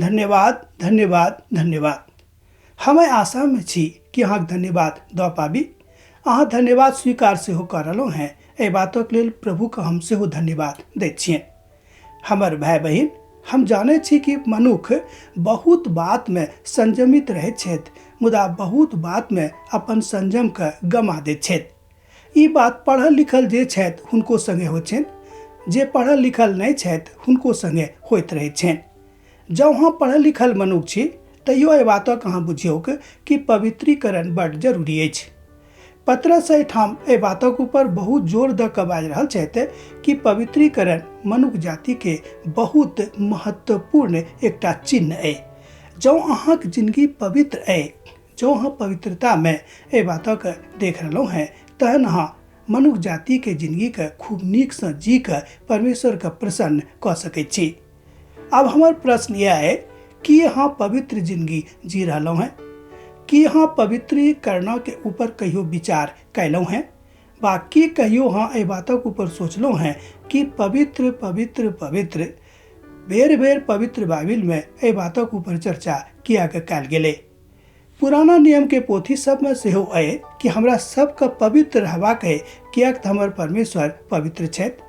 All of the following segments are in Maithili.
धन्यवाद, धन्यवाद, धन्यवाद। हम एहि आशामे छी कि अहाँके धन्यवाद दऽ पाबी। अहाँ धन्यवाद स्वीकार सेहो कऽ रहलहुँ हेँ, एहि बातक लेल प्रभुके हम सेहो धन्यवाद दैत छियनि। हमर भाय बहिन, हम जानैत छी कि मनुख बहुत बातमे संयमित रहैत छथि, मुदा बहुत बातमे अपन संयमके गमा दैत छथि। ई बात पढ़ल लिखल जे छथि हुनको सङ्गे होइत छनि, जे पढ़ल लिखल नहि छथि हुनको सङ्गे होइत रहैत छनि। जँ अहाँ पढ़ल लिखल मनुख छी तैयो एहि बातक अहाँ बुझियौक कि पवित्रीकरण बड्ड जरूरी अछि। पतरस एहिठाम एहि बातक ऊपर बहुत जोर दऽ कऽ बाजि रहल छथि कि पवित्रीकरण मनुख जातिके बहुत महत्वपूर्ण एकटा चिन्ह अइ। जँ अहाँक जिनगी पवित्र अइ, जँ अहाँ पवित्रतामे एहि बातक देख रहलहुँ हेँ, तहन अहाँ मनुख जातिके जिनगीके खूब नीकसँ जी कऽ परमेश्वरके प्रसन्न कऽ सकैत छी। आब हमर प्रश्न यह है कि अहाँ पवित्र जिंदगी जी रहलहुँ हैं? की अहाँ पवित्रीकरण के ऊपर कहियो विचार कयलहुँ हैं? बा की कहियो अहाँ एहि बातक ऊपर सोचलहुँ हैं कि पवित्र पवित्र पवित्र बेर बेर पवित्र बाइबिल में एहि बातक ऊपर चर्चा किएक कयल गेलै? पुराना नियम के पोथी सब में सेहो अइ कि हमरा सबके पवित्र रहबाक अइ, किएक तऽ हमर परमेश्वर पवित्र छथि।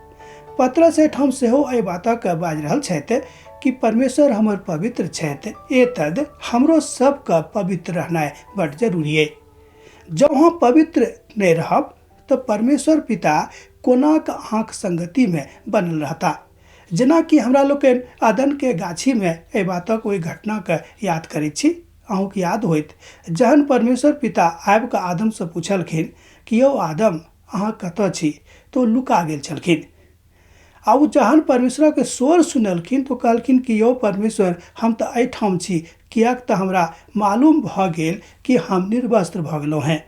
पतरस एहिठाम सेहो एहि बातक बाजि रहल छथि कि परमेश्वर हमर पवित्र छथि, एतद हमरो सबके पवित्र रहनाइ बड्ड जरूरी अइ। जँ अहाँ पवित्र नहि रहब तऽ परमेश्वर पिता कोना कऽ अहाँक संगतिमे बनल रहता। जेनाकि हमरा लोकनि अदनके गाछीमे एहि बातक ओहि घटनाके याद करैत छी। अहूँके याद होइत जहन परमेश्वर पिता आबि कऽ आदमसँ पुछलखिन कि यौ आदम, अहाँ कतऽ छी? तऽ ओ लुका गेल छलखिन। आ ओ जहन परमेश्वरक स्वर सुनलखिन तऽ ओ कहलखिन कि यौ परमेश्वर, हम तऽ एहिठाम छी, किएक तऽ हमरा मालूम भऽ गेल कि हम निर्वस्त्र भऽ गेलहुँ हेँ।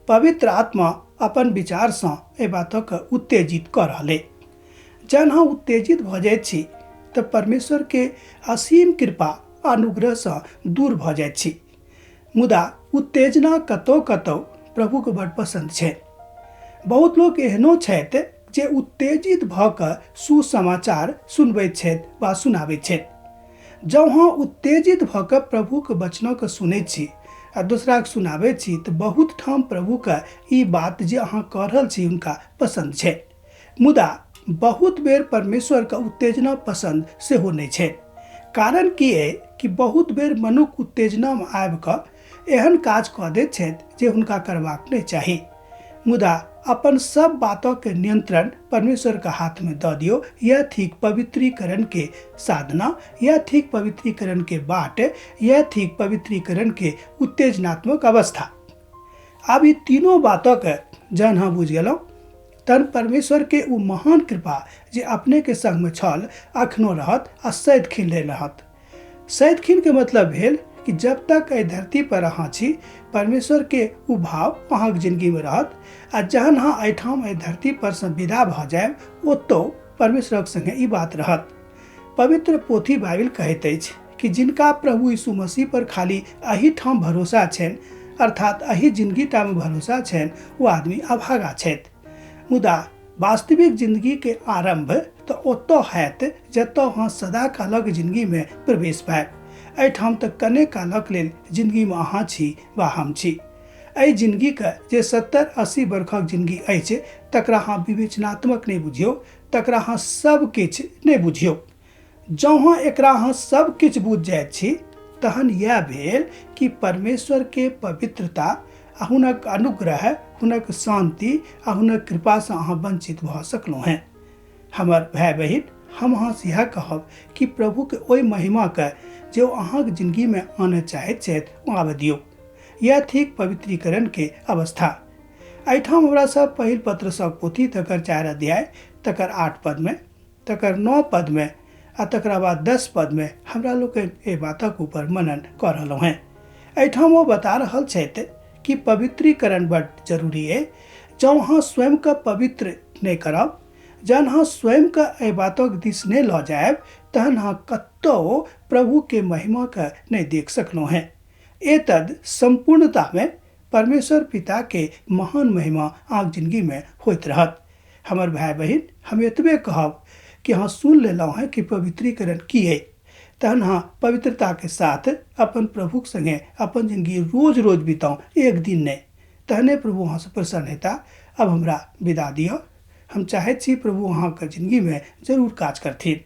पवित्र आत्मा अपन विचारसँ एहि बातक उत्तेजित कऽ रहल अइ। जहन अहाँ उत्तेजित भऽ जाइत छी तऽ परमेश्वरके असीम कृपा आ अनुग्रहसँ दूर भऽ जाइत छी। मुदा उत्तेजना कतौ कतौ प्रभुके बड्ड पसन्द छनि। बहुत लोक एहनो छथि जे उत्तेजित भऽ कऽ सुसमाचार सुनबैत छथि वा सुनाबैत छथि। जँ अहाँ उत्तेजित भऽ कऽ प्रभुके वचनके सुनैत छी आ दोसराके सुनाबैत छी तऽ बहुत ठाम प्रभुके ई बात जे अहाँ कऽ रहल छी हुनका पसन्द छनि। मुदा बहुत बेर परमेश्वरके उत्तेजना पसन्द सेहो नहि छनि। कारण की अइ कि बहुत बेर मनुख उत्तेजनामे आबि कऽ एहन काज कऽ दैत छथि जे हुनका करबाक नहि चाही। मुदा अपन सब बातक नियंत्रण परमेश्वरके हाथमे दऽ दियौ। यह थिक पवित्रीकरणके साधना, यह थिक पवित्रीकरणके बाट, यह थिक पवित्रीकरणके उत्तेजनात्मक अवस्था। आब ई तीनों बातक जहन अहाँ बुझि गेलहुँ तहन परमेश्वरके ओ महान कृपा जे अपनेके संगमे छल अखनो रहत आ सदिखन लेल रहत। सदिखनके मतलब भेल कि जब तक एहि धरती पर अहाँ छी परमेश्वरके ओ भाव अहाँके जिंदगीमे रहत आ जहन अहाँ एहिठाम एहि धरती पर सँ विदा भऽ जायब ओतौ परमेश्वरक संगे ई बात रहत। पवित्र पोथी बाइबिल कहैत अछि कि जिनका प्रभु यीशु मसीह पर खाली एहिठाम भरोसा छनि, अर्थात एहि जिंदगीटामे भरोसा छनि, ओ आदमी अभागा छथि। मुदा वास्तविक जिंदगीके आरंभ तऽ ओतऽ हैत जतऽ अहाँ सदा कालक जिंदगीमे प्रवेश पायब। एहिठाम तऽ कने कालक लेल जिंदगीमे अहाँ छी वा हम छी। एहि जिंदगीके जे 70-80 बरखक जिंदगी अछि तकरा अहाँ विवेचनात्मक नहि बुझियौ, तकरा अहाँ सब किछु नहि बुझियौ। जँ अहाँ एकरा अहाँ सब किछु बुझि जाइत छी तहन इएह भेल कि परमेश्वरके पवित्रता आ हुनक अनुग्रह, हुनक शान्ति आ हुनक कृपासँ अहाँ वंचित भऽ सकलहुँ हेँ। हमर भाय बहिन, हम अहाँसँ इएह कहब कि प्रभुके ओहि महिमाके जे ओ अहाँके जिंदगीमे आनय चाहैत छथि ओ आबय दियौ। इएह थिक पवित्रीकरणके अवस्था। एहिठाम हमरा सब पहिल पत्रसक पोथी तकर 4 अध्याय तकर 8 पदमे, तकर 9 पदमे आ तकरा बाद 10 पदमे हमरा लोकनि एहि बातक ऊपर मनन कऽ रहलहुँ हेँ। एहिठाम ओ बता रहल छथि कि पवित्रीकरण बड्ड जरूरी अइ। जँ अहाँ स्वयंके पवित्र नहि करब, जहन अहाँ स्वयंके एहि बातक दिस नहि लऽ जायब, तहन अहाँ कतौ प्रभुके महिमाके नहि देख सकलहुँ हेँ। एतद सम्पूर्णतामे परमेश्वर पिताके महान महिमा अहाँके जिंदगीमे होइत रहत। हमर भाय बहिन, हम एतबे कहब कि अहाँ सुन लेलहुँ हेँ कि पवित्रीकरण की अइ। तहन अहाँ पवित्रताके साथ अपन प्रभुक संगे अपन जिंदगी रोज रोज बिताउ, एक दिन नहि, तहने प्रभु अहाँसँ प्रसन्न हेता। अब हमरा विदा दिअ। हम चाहैत छी प्रभु अहाँके जिंदगीमे जरूर काज करथिन।